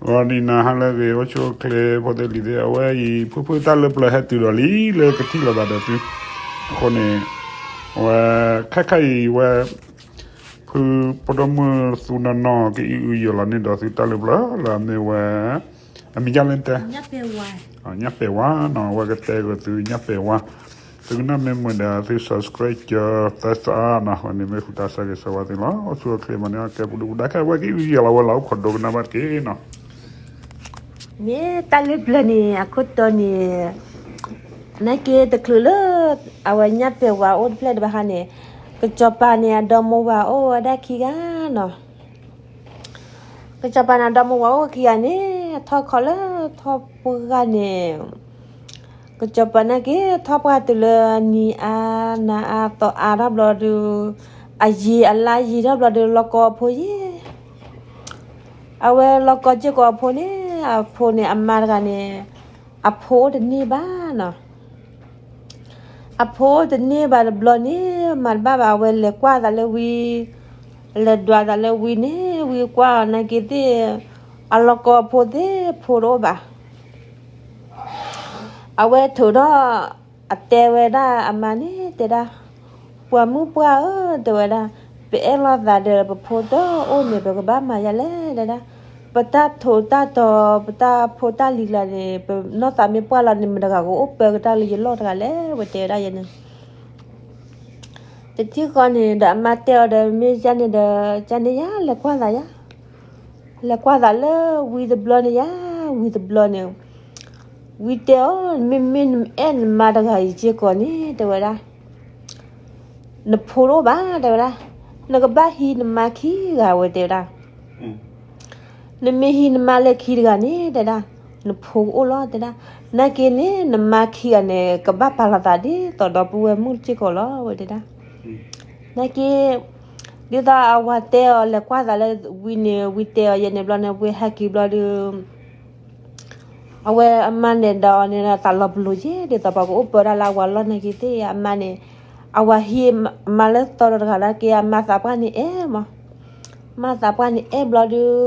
ဂီၤနံၤနၤဟါလၢအဂ့ၤ အိၣ်ဆူၣ်အိၣ်ချ့ဖိသ့ၣ်လံၤသ့ၣ် အဝဲအံၤ ဖုဖုတၢ်လၢပျၢၤဟဲတုၤဒီးလံလၢကထံၣ်လိာ်သးဒီးသု, အဃိန့ၣ် အဝဲ ခဲခါအံၤဝဲ ဖုဖိဒိၣ်မုၣ်သူနီၢ်နီၢ် ကအံၣ်အုယီၤလီၤန့ၢ်ဒီးသုတၢ်လၢပျၢၤလၢအမ့ၢ်ဝဲ အမံၤဒ်လဲၣ်တဲ ညၣ်ပဲာ်ဝါနီၤ အဝဲကတဲက့ၤသုညၣ်ပဲာ်ဝါ, သုကနၣ်မ့ၢ်မုာ်ဒီးသု subscribe ကၢသၢစအါနီၤ အဝဲန့ၣ်မ့ၢ်ဃုာ်တၢ်ဆၢဂ့ၤဆၢဝါသုလီၤ အိၣ်ဆူၣ်အိၣ်ချ့မးန့ၣ် ကဲပဒုၣ်ပဒါခဲ အဝဲကအံၣ်အုယီၤလီၤဝဲလီၤအိၣ်ခိးဒိကနၣ်ဘၣ်တက့ၢ်နီၤ မ့ၢ်တၢ်လၢပျၢၤန့ၣ် အခိၣ်တီန့ၣ် နာ်က့တချုးလၢ အဝဲညၣ်ပဲာ်ဝါအိၣ်တဖျၢၣ်တဘၣ်ဟါန့ၣ် ကစီၤပၤန့ၣ် အဒီမိၢ်ဝၤအိၣ်ဝဲဒၣ်ခံဂၤနီၤ ကစီၤပၤန့ၣ် အဒီမိၢ်ဝၤအိၣ်ခံဂၤန့ၣ် ထီၣ်ခီလၢထီၣ်ပှၢ်ဂၤန့ၣ် ကစီၤပၤနာ်က့ ထီၣ်ပှၢ်တုၤလၢနံၤအါနၤအါသီအါထီၣ်ဘျီဒုး အယံၤအလါယံၤထီၣ်ဘျီဒုး လီၢ်ကီအဖိယဲၢ် အဝဲလီၢ်ကီစ့ၢ်ကီးအဖိန့ၣ် အဖိန့ၣ် အမါတဂၤန့ၣ် အဖိအိၣ်တန့ၢ်ဘၣ်နီၤ အဖိအိၣ်တန့ၢ်ဘၣ်တဘျီန့ၣ် မၤတဘၣ်ဘၣ် အဝဲလဲၤကွၢ်သးလၢဝံၤ လဲၤဒွးသးလၢဝံၤန့ၣ် ဝံၤကွၢ်အီၤနာ်က့သ့ၣ် အလီၢ်ကီအဖိသ့ၣ် ဖိတအိၣ်ဘၣ် အဝဲထုးထီၣ် အတဲဝဲဒၣ်အမါန့ၣ် တဲဒၣ် ပှၤမုၣ်ပှၢ်ဧၢ တဲဝဲဒၣ် ပအဲၣ်လိာ်သးဒီးပဖိတအိၣ်န့ၣ် ပကဘၣ်မၤယၤလဲၣ် တဲဒၣ် ပတၢ်ထိးတၢ်တီၤ ပတၢ်ဖိတၢ်လံၤလၢ်န့ၣ် ပနီၢ်သးမ့ၢ်ပှၢ်လီၤန့ၣ် မတၤတဂၤကအိၣ်ပၢကတၢၢ်လၢယလီၢ်တဂၤလဲၣ် ဝဲတဲဝဲဒၣ်ယဲန့ၣ် တထံၣ်ဃီန့ၣ် ဒီးအမါတဲအီၤဒီး မ့ၢ်ယၤန့ၣ်ဒီး ယၤန့ၣ်ယၤ လဲၤကွၢ်သးယၤ လဲၤကွၢ်သးလၢဝံၤတဘျီန့ၣ်ယၤ ဝံၤတဘျီန့ၣ် ဝံၤတဲအီၤ မ့မ့ၢ်နအဲၣ်နမါတဂၤအံၤစ့ၢ်ကီးန့ၣ် တဲဝဲဒၣ် နဖိတအိၣ်ဘၣ် တဲဝဲဒၣ် နကဘၣ်ဟံးနမါခံဂၤဝဲတဲဝဲဒၣ် နမ့ၢ်ဟံးနမါလၢခံတဂၤန့ၣ် တဲဒၣ် နဖိကအိၣ်လီၤ တဲဒၣ် နာ်က့န့ၣ် နမါခံဂၤန့ၣ် ကဘၣ်ပာ်လီၤသးဒ်သိးဒီပုၢ်ဝဲၢ်မုၣ်စ့ၢ်ကီးလီၤ ဝဲတဲဒၣ် နာ်က့ ဒ်သိးအဝၤတဲအီၤလဲၤကွၢ်သးလၢဝံၤန့ၣ် ဝံၤတဲအီၤယဲန့ၣ်ဘျီန့ၣ် ဝံၤဟဲက့ၤဘျီဒုး အဝဲအမါန့ၣ်ဒီးအီၤန့ၣ် သးလီၤပလိာ်က့ၤ ဒ်သိးပှၤကအိၣ်ပၢဒၣ်လၢအဝၤလီၢ်နာ်က့သ့ၣ် အမါန့ၣ် အဝၤဟံးအမါလၢသီဒီးတဂၤနာ်က့ အမါသးပှၢ်န့ၣ်အဲၣ်မး မါသးပှၢ်န့ၣ်အဲၣ်ဘျီဒုး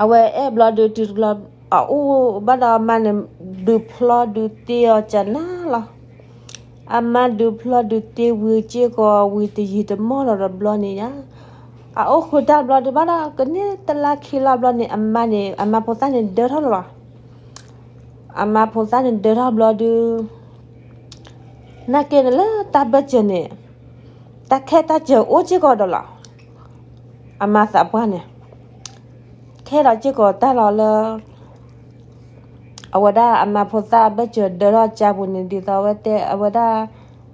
အဝဲအဲၣ်ဘျီဒုးတုၤတဘျီ အအိၣ်ဘၣ်ဒီးအမါန့ၣ် ဒုးဖျီဒုးတ့အီၤကနၤလီၤ အမါဒုးဖျီဒုးတ့ဝံၤစ့ၢ်ကီး ဝံၤတယံာ်တမီၢ်လီၤဒီးဘျီန့ၣ်ညါ အအိၣ်ဃုာ်တၢ်ဘျီဒုးဘၣ်ဒီး ကန့ၢ်တလါခံလါဘျီန့ၣ် အမါန့ၣ် အမါဖိသၣ်န့ၣ်ဒၢထီၣ်လီၤ အမါဖိသၣ်န့ၣ်ဒၢထီၣ်ဘျီဒုး နာ်က့န့ၣ်လၢတၢ်ဘၢၣ်စၢၤန့ၣ် တၢ်ခဲတၢ်စၢၤအိၣ်စ့ၢ်ကီးဒီးလီၤ အမါသးပှၢ်န့ၣ် ခဲဒီးစ့ၢ်ကီးတၢ်လီၤလၢ အဝဲဒၣ်အမါဖိသၣ်အဘၢၣ်စၢၤဒၢထီၣ်ကါပူၤန့ၣ် ဒ်သိးအဝဲတဲအဝဲဒၣ်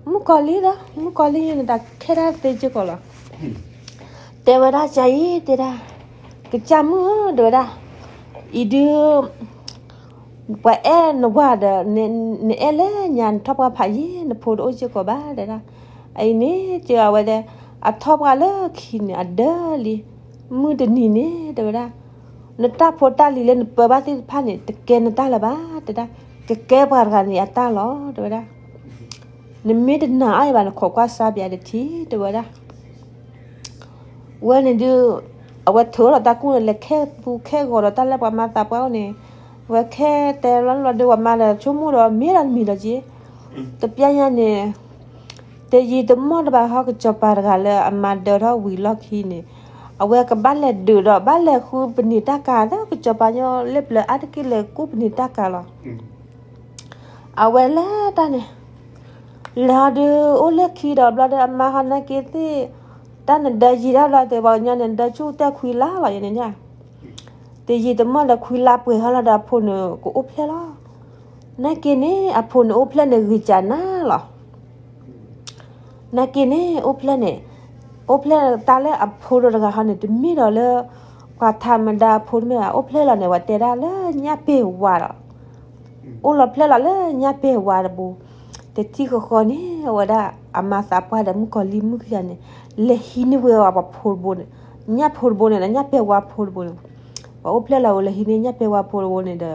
မုၣ်ကီၤလံၢ်ဒီး မုၣ်ကီၤလံၢ်န့ၣ် တၢ်ခဲတၢ်သ့စ့ၢ်ကီးလီၤ တဲဝဲဒၣ်ကါအံၤ တဲဒၣ် ကစၢ်မုၣ်ဧၢ တဲဝဲဒၣ် အံၤဒုး ပှၤအဲၣ်နဝၤဒီး နအဲၣ်လၢညါ နထီၣ်ပှၢ်ဖးယံာ် နဖိတအိၣ်စ့ၢ်ကီးဘၣ် တဲဒၣ် အအံၤန့ၣ် တဲအဝဲဒၣ် အထီၣ်ပှၢ်လၢခံန့ၣ် အဒၢလံ မုၢ်တနံၤန့ၣ် တဲဝဲဒၣ် နတၢ်ဖိတၢ်လံၤလၢနပၢဘၣ်သ့ၣ်တဖၣ်န့ၣ် တကဲနတၢ်လၢၤဘၣ် တဲဒၣ် ကကဲပှၤတဂၤန့ၣ်အတၢ်လီၤ တဲဝဲဒၣ် နမ့ၢ်တနာ်အီၤဘၣ် နခိးကွၢ်စါပယၤတထံၣ် တဲဝဲဒၣ် ဝဲန့ၣ်ဒုး အဝဲထုးထီၣ်တၢ်ကူၣ်န့ၣ် လဲၤခဲသူခဲဂီၤဒီးတၢ်လၢပှၤမါသးပှၢ်အိၣ်န့ၣ် အဝဲခဲတဲလီၤလီၤဒုး ပှၤမါဒီးဆိကမိၣ်ဒီးမ့ၢ်ဒီးတမံၤဒီးက့ တပျၢ်ညါန့ၣ် တယံာ်တမီၢ်တဘၣ်ဟီ ကစီၤပၤတဂၤလၢအမါဒၢထီၣ်ဝံၤလီၢ်ခံန့ၣ် အဝဲကဘၣ်လဲၤဒုးဒီး ဘၣ်လဲၤဃုပနံာ်တၢ်ကၤ လၢကစီၤပၤညီလၢပျၢၤအါတက့ၢ် လဲၤကူၣ်ပနံာ်တၢ်ကၤလီၤ အဝဲလဲၤတၢ်န့ၣ် လဲၤဟီဒုး အိၣ်လၢခံဒီးဘျီဒီး အမါဟီနာ်က့သ့ၣ် တၢ်နဒၢယံာ်ထီၣ်ဘျီဒီး ပှၤကညီန့ၣ် ဒၢဆူၣ်တဲခွံလါလီၤ ယန့ၣ်ညါ တယံာ်တမီၢ်ဒီးခွံလါပှဲၤဟီလီၤဒီး အဖိန့ၣ်ကအိၣ်ဖျဲၣ်လီၤ နာ်က့န့ၣ် အဖိန့ၣ်အိၣ်ဖျဲၣ်န့ၣ် ဂံၢ်စၢ်နၤလီၤ နာ်က့န့ၣ် အိၣ်ဖျဲၣ်န့ၣ် အိၣ်ဖျဲၣ်တၢ်လၢအဖိဒီးတဂၤဟီန့ၣ် တမ့ၢ်ဒီးလၢ ပှၤထးမဒါအဖိတမ့ၢ်ဘၣ် အိၣ်ဖျဲၣ်လီၤန့ၣ် ပှၤတဲဒၣ်လၢညၣ်ပဲာ်ဝါဒီး အိၣ်လီၤဖျဲၣ်လီၤလၢညၣ်ပဲာ်ဝါတဘိ တထံၣ်ဃီဃီန့ၣ် အဝဲဒၣ် အမါသးပှၢ်ဒီးမုၣ်ကီၤလံၢ်မုၣ်ခံဂၤန့ၣ် လဲၤဟံးန့ၢ်ဝဲအီၤပှၤဖိတဘိန့ၣ် ညၣ်ဖိတဘိန့ၣ်ဒီး ညၣ်ပဲာ်ဝါဖိတဘိန့ၣ် ပှၤအိၣ်ဖျဲၣ်လီၤဝဲလဲၤဟံးန့ၢ်ညၣ်ပဲာ်ဝါဖိတဘိန့ၣ်ဒီး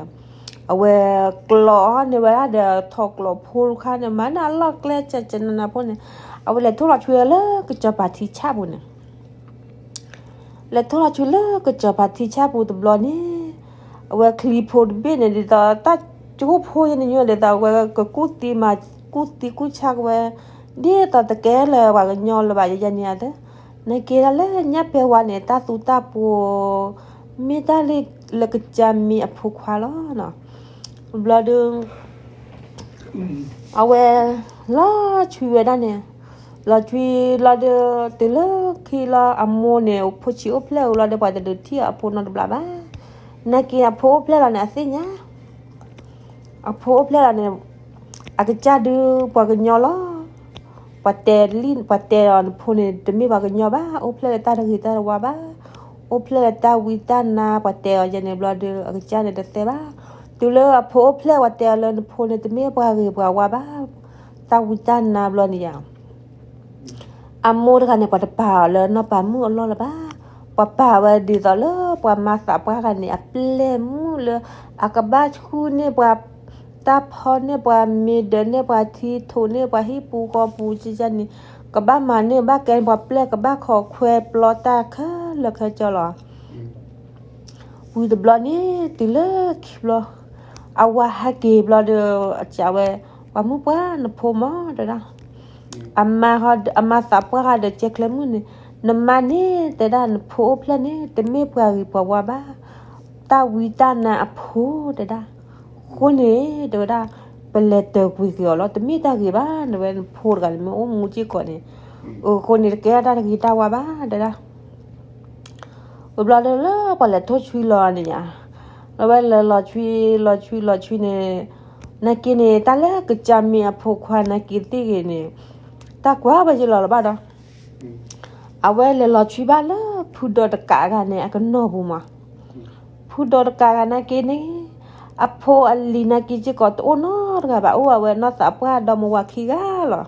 အဝဲကျီးန့ၢ်ဝဲဒၣ်ဒီး ထိးကျီးဖိတခါန့ၣ် မၤန့ၢ်အလီၢ်ကျဲကၠးကၠးနးနးဖိန့ၣ် အဝဲလဲၤထိၣ်လီၤဆွံလၢကစီၤပၤထံဆၣ်ပူၤန့ၣ် လဲၤထီၣ်လီၤဆွံလၢကစီၤပၤထံဆၣ်ပူၤတဘျီန့ၣ်, အဝဲချံဖိတဘ့ၣ်န့ၣ် ဒ်သိးတၢ်ကၠိဖိယဲန့ၣ်ညိ ဒ်သိးအဝဲကကူၣ်သံမၤကူၣ်သံကူၣ်ဆါကဝဲ, ဒ်သိးတကဲလၢၤပှၤကညီလၢၤဘၣ်ယဲယဲန့ၣ်ဧါသၢ, နာ်က့ဒၣ်လၢညၣ်ပဲဝါန့ၣ် တၢ်သူတၢ်ပှိၤ မ့ၢ်တၢ်လၢကစၢ်မ့ၢ်အဖိခွါလီၤ. ဘျီဒုး အဝဲ လီၤဆွံဝဲဒၣ်န့ၣ်, လီၤဆွံလီၤဒီး တုၤလၢခံလီၤအမိၢ်န့ၣ် ဖိဆံးအိၣ်ဖျဲၣ်ဧိၤလီၤဒီး ပှၤတဒုးထံၣ်အဖိနီတဘျီဘၣ်. နာ်က့အဖိအိၣ်ဖျဲၣ်လီၤန့ၣ် အသ့ၣ်ညါ အဖိအိၣ်ဖျဲၣ်လီၤန့ၣ်, အကစၢ်ဒုးပှၤကညီလီၤ. ပှၤတဲလံ ပှၤတဲအီၤနဖိန့ၣ် တမ့ၢ်ပှၤကညီဘၣ်, အိၣ်ဖျဲၣ်လၢတၢ်တဂ့ၤတၢ်တဝါဘၣ်, အိၣ်ဖျဲၣ်လၢတၢ်ဝံတၢ်နါ ပှၤတဲအီၤယဲန့ၣ်ဘျီဒီး အကစၢ်န့ၣ်တသဲဘၣ်. တုၤလၢအဖိအိၣ်ဖျဲၣ် ပှၤတဲအီၤလၢနဖိန့ၣ် တမ့ၢ်ပှၤဂ့ၤပှၤဝါဘၣ်, တၢ်ဝံတၢ်နါဘျီန့ၣ်ယါ အမိၢ်တဂၤန့ၣ် ပှၤတပာ်အီၤလၢနီၢ်ပၤမုၣ်အလီၢ်လၢၤဘၣ်. ပှၤပာ်ဝဲဒ်သိးလၢပှၤမၤသးပှၢ်တဂၤန့ၣ် အပျဲၢ်မုၣ်လၢ အကဘၣ်ဆူၣ်န့ၢ်ပှၤ တၢ်ဖီန့ၢ်ပှၤမ့ၤဒၢးန့ၢ်ပှၤထံ ထိးန့ၢ်ပှၤဟံၣ်ပူၤဃီပူၤ ကန့ၣ် ကဘၣ်မၤန့ၢ်ဘၣ်ကဲန့ၣ် ပှၤပျဲၢ်ကဘၣ်ခိးခွဲပျီတၢ်ခဲလၢာ်ခဲဆ့လီၤ. ဝံၤတဘျီန့ၣ် တုၤလၢခံဘျီ အဝၤဟဲက့ၤဘျီဒီး အစံးဝဲ, ပှၤမုၣ်ပှၢ်နဖိမး တဲဒၣ်, အမၤသးပှၢ်ဃီဒီး ကဲချဲမုၣ်န့ၣ်, နမါန့ၣ် တဲဒၣ် နဖိအိၣ်ဖျဲၣ်န့ၣ် တမ့ၢ်ပှၤဂ့ၤပှၤဝါဘၣ်, တၢ်ဝံတၢ်နါအဖိ တဲဒၣ်. အဃိန့ၣ် တဲဝဲဒၣ်, ပလဲၤတၢၤကွံာ်က့ၤအီၤလီၤ, တမ့ၢ်တၢ်ဂ့ၤဘၣ်, နဝဲနဖိတဂၤန့ၣ် မ့ၢ်အိၣ်မူစ့ၢ်ကီးန့ၣ်, အဃိန့ၣ် တကဲထီၣ်တၢ်တဂ့ၤတၢ်ဝါဘၣ် တဲဒၣ်. ဝံၤဘျီဒီးလၢပှၤလဲၤထီၣ်ဆွံလီၤန့ၣ်ညါ, လၢဝဲလဲၤလီၤဆွံ လီၤဆွံ လီၤဆွံန့ၣ်, နာ်က့န့ၣ် တၢ်လၢကစၢ်မ့ၢ်အဖိခွါနာ်က့သ့ၣ်ဂ့ၤန့ၣ်, တၢ်ကွၢ်ဝဲယလီၤလၢၤဘၣ်ဒီး, အဝဲလဲၤလီၤဆွံဘၣ်လၢဖုဒီးတကးဂၤန့ၣ် အကနီၢ်ပူၤမး. ဖုဒီးတကးဂၤနာ်က့န့ၣ်, အဖိအလံၤနာ်က့စ့ၢ်ကီးတအိၣ်နီတဂၤဘၣ်, အိၣ်ဝဲနီၢ်သးပှၢ်ဒီမါဝၤခံဂၤလီၤ.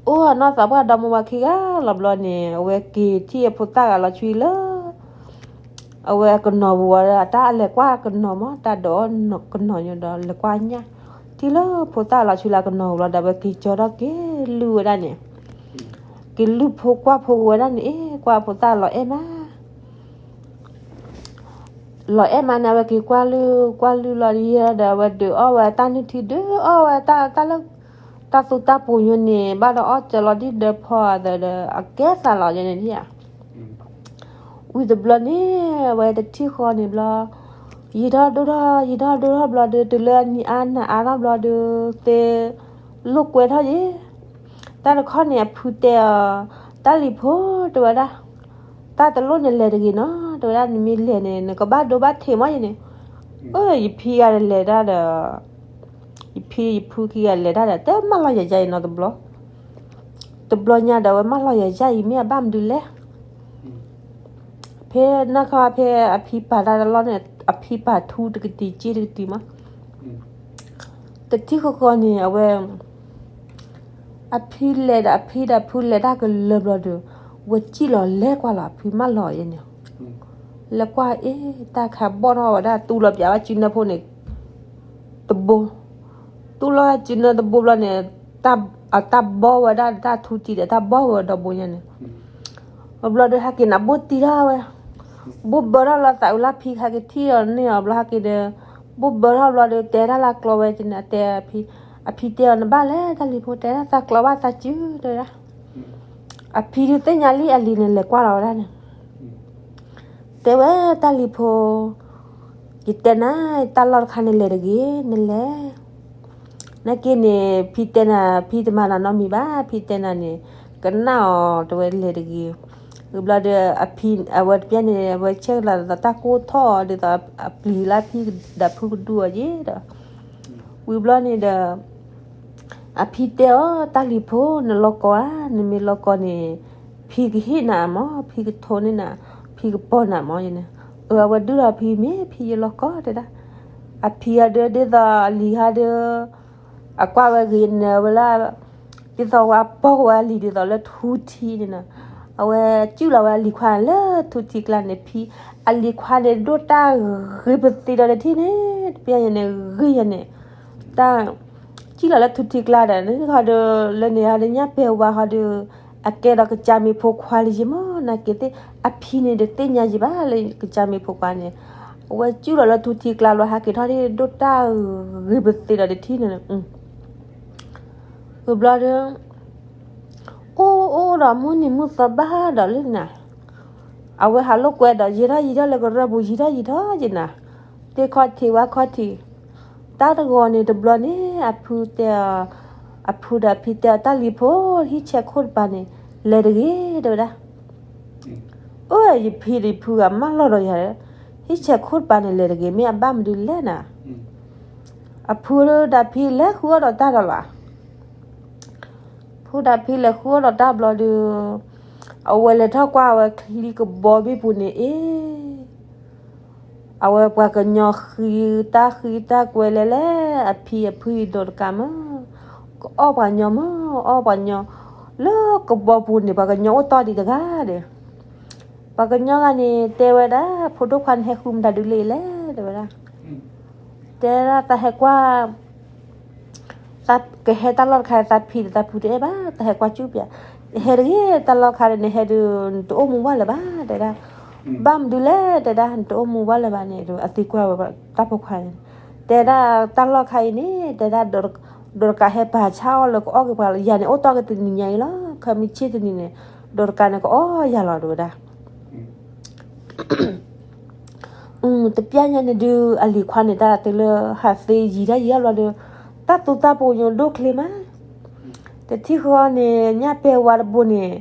အိၣ်နီၢ်သးပှၢ်ဒီမါဝၤခံဂၤလီၤဘျီန့ၣ် အဝဲက့ၤထံၣ်အဖိသၣ်ဂၤလီၤဆွံလၢ အဝဲအကနီၢ်ပူၤဝဲဒၣ် တၢ်အလဲၤကွၢ်ကနီၢ်မး တၢ်ဒိးကနီၢ်ညိဒီးလဲၤကွၢ်ညၣ်, ထံၣ်လၢဖိသၣ်လီၤဆွံလၢအကနီၢ်ပူၤလီၤဒီး အဝဲက့ၤကၠီထီၣ်က့ၤလုၢ်ဝဲဒၣ်န့ၣ်, က့ၤလုၢ်ဖိကွၢ်ဖိကဝဲဒၣ်န့ၣ် အ့ၣ် ကွၢ်ဖိသၣ်လီၤအဲၣ်မး လီၤအဲၣ်မးန့ၣ် အဝဲက့ၤကွၢ်လုၢ် ကွၢ်လုၢ်လီၤယဲဒီး အဝဲဒုးအီၣ်ဝဲတၢ်နုၢ်ထံ ဒုးအီၣ်ဝဲတၢ် တၢ်လၢ တၢ်သူတၢ်ပူၤညိန့ၣ် ဘၣ်ဒီးအီၣ်စၢၤလီၤဒ်ဒၢးဖီအသးဒီး အကဲသးလီၤယဲန့ၣ်ဧါ. ဝံၤတဘျီန့ၣ် အဝဲတထံၣ်ဃီန့ၣ်ဘျီ ယံာ်ထီၣ်ဒိၣ်ထီၣ် ယံာ်ထီၣ်ဒိၣ်ထီၣ်ဘျီဒီး တုၤလၢအနံၤအါနၤအါထီၣ်ဘျီဒီး သ့လိာ်ကွဲထီၣ်ယဲ တၢ်တခီန့ၣ် အဖုတဲအီၤ, တၢ်လံၤဖိ တဲဝဲဒၣ်, တၢ်တလိၣ်န့ၣ်လဲၤတဂ့ၤနီၤ တဲဝဲဒၣ်, နမ့ၢ်လဲၤန့ၣ် နကဘၣ်ဒိဘၣ်ထံးမးယဲန့ၣ်, အၢ ယဖံဂၤဒီးလဲၤတၢ်ဒီး ယဖံယဖုခံဂၤလဲၤတၢ်ဒီး တမၢလီၤယၤယၤအံၤနီတဘျီ, တဘျီညါဒီး အဝဲမၢလီၤယၤယၤအံၤ မ့ၢ်အဘၣ်မနုၤလဲၣ်. ဖဲနၢ်ခီဖဲအဖံပာ်တၢ်တလီၢ်န့ၣ် အဖံပာ်ထူတကတံၤ စ့တကတံၤမး, တထံၣ်ဃီဃီန့ၣ် အဝဲ အဖံလဲၤဒီး အဖံဒီးဖုလဲၤတၢ်ကလၢာ်ဘျီဒီး ဝဲစံၣ်လီၤလဲၤကွၢ်လီၤ အဖံမၢလီၤယဲန့ၣ်, လဲၤကွၢ်အ့ၣ် တၢ်ခးဘီၣ်ထီၣ်ဝဲဒၣ် တူၢ်လီၤပၠးဝဲစုနၢဖိန့ၣ် တဘိ, တူၢ်လီၤစုနၢတဘိဘျီန့ၣ် အတၢ်ဘီၣ်ဝဲဒၣ်တၢ်ထူတံၢ်ဒီး တၢ်ဘီၣ်ဝဲဒီဘိညါန့ၣ်, ဘျီဒီးဟဲက့ၤန့ၣ် ဘိၣ်တံၢ်ထီၣ်ဝဲ, ဘိၣ်ဘၢထီၣ်လီၤသးအုးလၢဖံ ဟဲက့ၤထံၣ်ဒီးန့ၢ်အီၤဘျီဟဲက့ၤဒီး, ဘိၣ်ဘၢထီၣ်ဘျီဒီး တဲတၢ်လၢကျီဝဲကန့ၣ် အတဲအဖံ, အဖံတဲအီၤ နဘၣ်လဲၣ် တၢ်လံၤဖိ တဲတၢ်သးကျီဘၣ်သးစု တဲဝဲဒၣ်, အဖံဒုးသ့ၣ်ညါလံ အလံၤန့ၣ်လဲၤကွၢ်လီၤဝဲဒၣ်န့ၣ် တဲဝဲတၢ်လံၤဖိ, ယတဲနၤ တၢ်လီၢ်တခါန့ၣ်လဲၤတဂ့ၤ နလဲၤ, နာ်က့န့ၣ် ဖံတဲနၤ ဖံတမၤနၤနီတမံၤဘၣ် ဖံတဲနၤန့ၣ် ကနၣ်အီၤ တဲဝဲလဲၤတဂ့ၤ, ဝံၤဘျီဒီး အဖံ အဝဲတပျဲန့ၣ် အဝဲဆဲးကလၤဒ်သိးတၢ်ကိၢ်ထီၣ် ဒ်သိးအပျံၤလၢဖံဒီးဖုကဒုအီၤယဲဒီး, ဝံၤဘျီန့ၣ်ဒီး အဖံတဲအီၤ တၢ်လံၤဖိ နလီၤကီဧါ နမ့ၢ်လီၤကီန့ၣ် ဖံကဟ့ၣ်နၤမး ဖံကထိးန့ၢ်နၤ ဖံကပီၢ်နၤမးန့ၣ်, အဝဲဒုးဒီးဖံမ့ၢ်ဖံယလီၤကီတဲဒၣ်, အဖံဟီဒီးဒ်သိးအလံၤဟီဒီး အကွၢ်ဝဲဂ့ၤန့ၣ်ဝဲလၢ ဒ်သိးဝဲအပီၢ်ဝဲအလံၤဒ်သိးလၢထူထံန့ၣ်နီၤ, အဝဲစုၣ်လီၤဝဲအလံၤခွါလၢထူထံကျါန့ၣ် ဖံ အလံၤခွါန့ၣ်ဒိၣ်တၢ်ဂ့ၤပသံဒီးတထံၣ်န့ၣ် တပျဲယဲန့ၣ် ဂ့ၤယဲန့ၣ်, တၢ် စုၣ်လီၤလၢထူထံကျါဒီး နဟီဒီး လၢန့ၣ်ဟီဒီးညၣ်ပဲာ်ဝါဟီဒီး အကဲဒီးကစၢ်မ့ၢ်ဖိခွါလၢယံၤမး နာ်က့ၤသ့ၣ် အဖံန့ၣ်တသ့ၣ်ညါယံၤဘၣ်လၢကစၢ်မ့ၢ်ဖိခွါန့ၣ်, အဝဲစူၢ်လီၤလၢထူထံကျါဘျီ ဟးက့ၤထီၣ်ဒ် ဒိၣ်တၢ်ဂ့ၤပသ့ဒီးတထံၣ်န့ၣ်, ဝံၤဘျီဒီး အိၣ်အိၣ်ဒီးမုၢ်နံၤမုၢ်သီဘၣ်ဒီးလၢနၤ, အဝဲဟးလိာ်ကွဲဒီးယံာ်ထီၣ်ယံာ်ထီၣ်လၢကရၢၢ်ပူၤ ယံာ်ထီၣ်ယံာ်ထီၣ်ယံၤနၤ, သ့ၣ်ခီၣ်ထံးဝၣ်ခီၣ်ထံး, တၢ်တဂီၤန့ၣ်တဘျီန့ၣ် အဖုတဲအီၤ, အဖုဒီးအဖံတဲအီၤ တၢ်လံၤဖိ ဟံၣ်ဆဲးခိၣ်တပၤန့ၣ် လဲၤတဂ့ၤ တဲဝဲဒၣ်. အိၣ်ယဖံဒီးဖုဂၤမၢလီၤဒီးယၤ, ဟံၣ်ဆဲးခိၣ်တပၤန့ၣ် လဲၤတဂ့ၤ မ့ၢ်အဘၣ်မနုၤလဲၣ်နၤ, အဖုဒီးအဖံလဲၤဃုအီၣ်ဒီးတၢ်ဒီးလီၤ. ဖုဒီးဖံလဲၤဃုအီၣ်ဒီးတၢ်ဘျီဒီး, အဝဲလဲၤထီၣ်ကွၢ်ဝဲချံကဘီဘ့ၣ်ပူၤန့ၣ်အ့, အဝဲပှၤကညီဃံတၢ်ဃံတၢ်ကွဲလဲၣ်လဲၣ်, အဖံအဖုအံၤဒီးတကးမး, ကအီၣ်ပှၤညီမး, အီၣ်ပှၤညီ, လၢကဘီပူၤန့ၣ် ပှၤကညီအိၣ်တီၢ်ဒံးတဂၤဒီး, ပှၤကညီဂၤန့ၣ် တဲဝဲဒၣ် ဖိဒိၣ်ခွါန့ၣ် ဟဲဃုမတၤဒုးလံလဲၣ် တဲဝဲဒၣ်. တဲဒၣ်သးဟဲကွၢ် သးကဟဲတၢ်လီၢ်တခါ သးဖံဒီးသးဖုတအဲၣ်ဘၣ်, သးဟဲကွၢ်စူၣ်ပျး, ဟဲတဂ့ၤ တၢ်လီၢ်ခါန့ၣ် ဟဲဒုး နတအိၣ်မူဘၣ်လၢၤဘၣ် တဲဒၣ်. ဘၣ်မနုၤလဲၣ် တဲဒၣ် နတအိၣ်မူဘၣ်လၢၤဘၣ်န့ၣ်ဒီး အသံကွၢ်ဝဲတၢ်ဖိခွါန့ၣ်, တဲဒၣ်တၢ်လီၢ်ခါအံၤန့ၣ် တဲဒၣ် ဒီးတကးဟဲပာ်ဆါအီၣ်လၢကအီၣ်က့ၤပှၤလီၤ, ယၤန့ၣ် အိၣ်တီၢ်က့ၤတနံၤညါအံၤလီၤ, ခီမ့ၢ်ဆ့ၣ်တနံၤန့ၣ် ဒီးတကးန့ၣ် ကအီၣ်ယၤလီၤ တဲဝဲဒၣ်. တပျၢ်ညါန့ၣ်ဒုး အလံၤခွါန့ၣ် တၢ်တုၤလၢဟးသ့ယံာ်တၢ်ယံာ်တၢ်ဘျီဒီး, တၢ်သူတၢ်ပူၤညိဒိၣ်ချ့မး, တထံၣ်ဃီန့ၣ် ညၣ်ပဲဝါတဘိန့ၣ်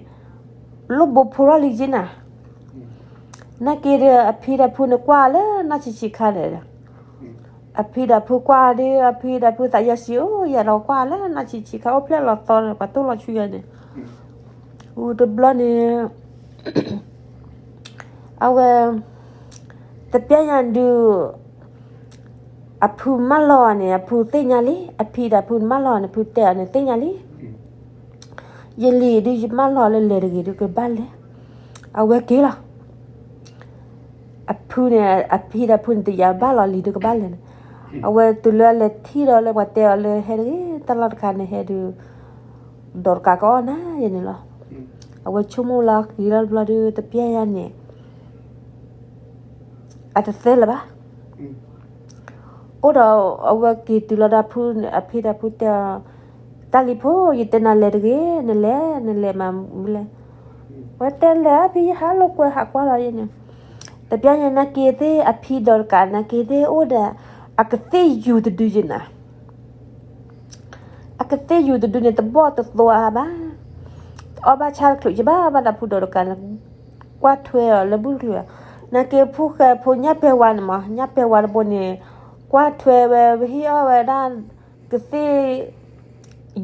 လိၣ်ဘိဖိထီၣ်လံက့နၤ, နာ်က့ဒီး အဖံဒီးဖုန့ၣ်ကွၢ်လၢနီၢ်ဆံးဆံးခါန့ၣ်ဒီး, အဖံဒီးဖုကွၢ်ဒီး အဖံဒီးဖုသးယီၤစံး အိၣ်ယၤဒီးကွၢ်လၢနီၢ်ဆံးဆံးခါ အိၣ်ဖျဲၣ်လီၤသီန့ၣ် ပှၤတိၢ်လီၤဆူယၤန့ၣ်, ဝံၤတဘျီန့ၣ် အဝဲ တပျၢ်ညါဒုး အဖုမၢလီၤန့ၣ် အဖုသ့ၣ်ညါလံ, အဖံဒီးဖုမၢလီၤန့ၣ် ဖုတဲအီၤန့ၣ် သ့ၣ်ညါလံ, ယလံၤဒုးယမၢလီၤလၢလဲၤတဂ့ၤဒုးကဘၣ်လဲၤ, အဝဲက့ၤလီၤ. အဖုန့ၣ် အဖံဒီးဖုန့ၣ် တယာ်ဘၣ်လီၤလံၤဒုးကဘၣ်လဲၤန့ၣ်, အဝဲတုၤလၢအလဲၤထံၣ်ဒီးလၢပှၤတဲအီၤလၢဟဲတဂ့ၤ တၢ်လီၢ်တခါန့ၣ် ဟဲဒုး ဒီးတကးကအီၣ်နၤယဲန့ၣ်လီၤ. အဝဲဆိကမိၣ်လၢအဃံလီၤတဘျီဒုး တပျၢ်ညါန့ၣ် အတသဲလၢၤဘၣ်. အိၣ်ဒီးအဝဲက့ၤတုၤလီၤဒီးဖု အဖံဒီးဖုတဲအီၤ, တၢ်လံၤဖိ ယတဲနၤလဲၤတဂ့ၤ နလဲၤ နလဲၤမးမလဲၣ်. ဝဲတဲလဲၤအဖံ ယဟးလိာ်ကွဲဟးကွၢ်လီၤယဲန့ၣ်, တပျၢ်ညါနာ်က့ၤသ့ၣ် အဖံဒီးတကးနာ်က့ၤသ့ၣ်အိၣ်ဒီး အကသ့ၣ်ယူၤတဒုယဲနၤ အကသ့ၣ်ယူၤတဒုန့ၣ် တဘီၣ်တသိအါဘၣ်, အီၣ်ဘၣ်ဆၣ်တချုးယဘၣ်ဘၣ်ဒီးဖုဒီးတကးန့ၣ် ကွၢ်ထွဲအီၤလၢဘူၣ်တချုး, နာ်က့ၤဖုဃဲၤဖိညၣ်ပဲဝါန့ၣ်မး ညၣ်ပဲဝါတဘိန့ၣ် ကွၢ်ထွဲဝဲ ဟ့ၣ်အီၣ်ဝဲဒၣ် ကသ့ၣ်